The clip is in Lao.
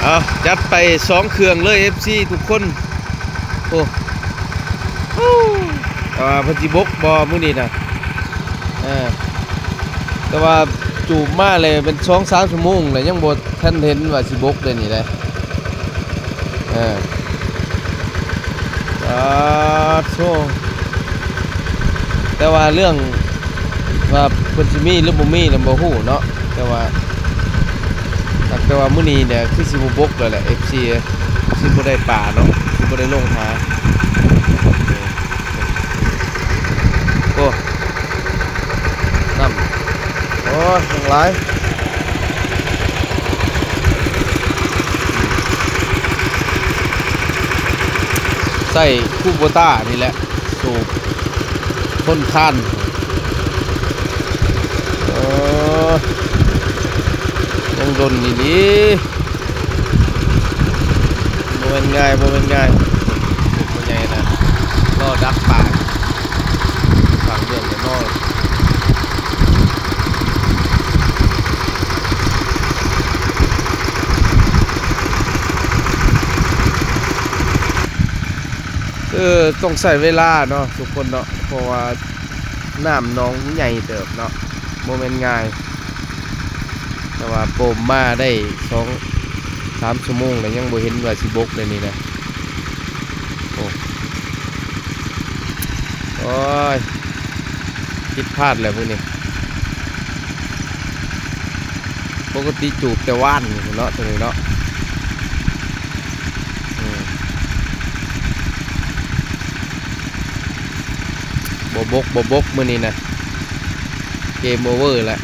ເອົາ ຈັດໄປສອງເຄື່ອງເລີຍ ເອັຟຊີ ທຸກຄົນ. ໂອ້ ແຕ່ວ່າເພິ່ນຊິບົກບໍ່ມື້ນີ້ນະ? ເອີ ແຕ່ວ່າຈູບມາແລ້ວແມ່ນສອງສາມຊົ່ວໂມງແລ້ວ ຍັງບໍ່ທັນເຫັນວ່າຊິບົກເດ້ນີ້ເດ້. ເອີ ປາດໂທ້ ແຕ່ວ່າເລື່ອງວ່າເພິ່ນຊິມີຫຼືບໍ່ມີນະບໍ່ຮູ້ເນາະ ແຕ່ວ່າ ແຕ່ວ່າມື້ນີ້ນີ້ຄືຊິບໍ່ບົກແລ້ວແຫຼະ ເອັຟຊີ ເອີຍ ຊິບໍ່ໄດ້ປາເນາະ ຊິບໍ່ໄດ້ລົງຫາ. ໂອ້ ນ້ຳ ໂອ້ຍ ຍັງຫຼາຍ. ໃຊ້ຄູໂບຕ້ານີ້ແຫຼະ ສູບ ທົນທານ. ເອີ ຍັງດົນອີ່ຫຼີ. ບໍ່ແມ່ນງ່າຍ ບໍ່ແມ່ນງ່າຍ ເປັນຜູ້ໃຫຍ່ນະ ລໍດັກປາ ຟັງເລື່ອງແນ່ນອນ. ເອີ ຕ້ອງໃຊ້ເວລາເນາະທຸກຄົນເນາະ ເພາະວ່າ ນ້ຳໜອງໃຫຍ່ເຕີບເນາະ ບໍ່ແມ່ນງ່າຍ. ແຕ່ວ່າໂປມມາໄດ້ສອງສາມຊົ່ວໂມງແລ້ວ ຍັງບໍ່ເຫັນວ່າຊິບົກເລີຍນີ້ນະ. ໂອ້ ໂອ້ຍ ຜິດພາດແລ້ວມື້ນີ້. ປົກກະຕິຈູບແຕ່ວານພຸ້ນເນາະ ໂຕນີ້ເນາະ. ອືມ ບໍ່ບົກ ບໍ່ບົກມື້ນີ້ນະ ເກມໂອເວີແຫຼະ.